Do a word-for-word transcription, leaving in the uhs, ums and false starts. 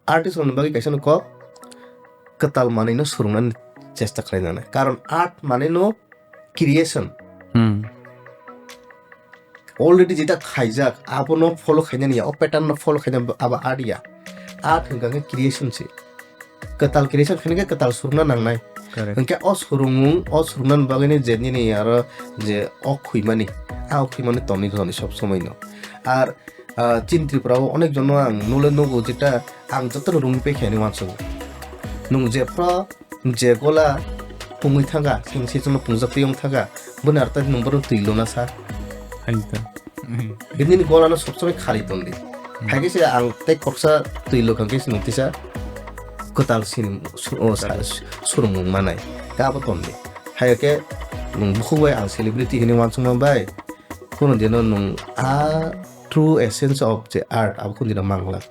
Artist rokni bagwi kaisa no kok kwtal manwi no swrwngna ni chesta khlai nang nai. Karon art manwi no creation. Hmm. Already jeta khaijak, abono follow khainani ya, o pattern no follow khaina abo art ya. Art hwnkha khe creation se. Kwtal creation khaina khe kwtal swrwngna nangnai. Correct. Hwnkhe o swrwngmung, o swrwngna bagwino je nini aro je o khwimani, a o khwimani tongwi tongwi sob somoi no. Ar ah, chini Tripura o onek jono ang nole nugo jeta ang jotono rungwi paikha hinwi uansukgo. Nwng jephru je gola pungwi thangkha, seng sechongno pungjak twi wng thangkha, boni arta nwng bono twi luna sa. Hain ta. Bini golano sob somoi khari tondi. Haikhe se ang tei koksa twi lukha khe se nwng tisa kwtal sin su-, o sa-, surungmung manai. Khe abo tondi. Haikhe nwng bukhuk bai ang celebrity hinwi uansukma bai. Kono dino nwng a true essence of the art abo kono dino mangla.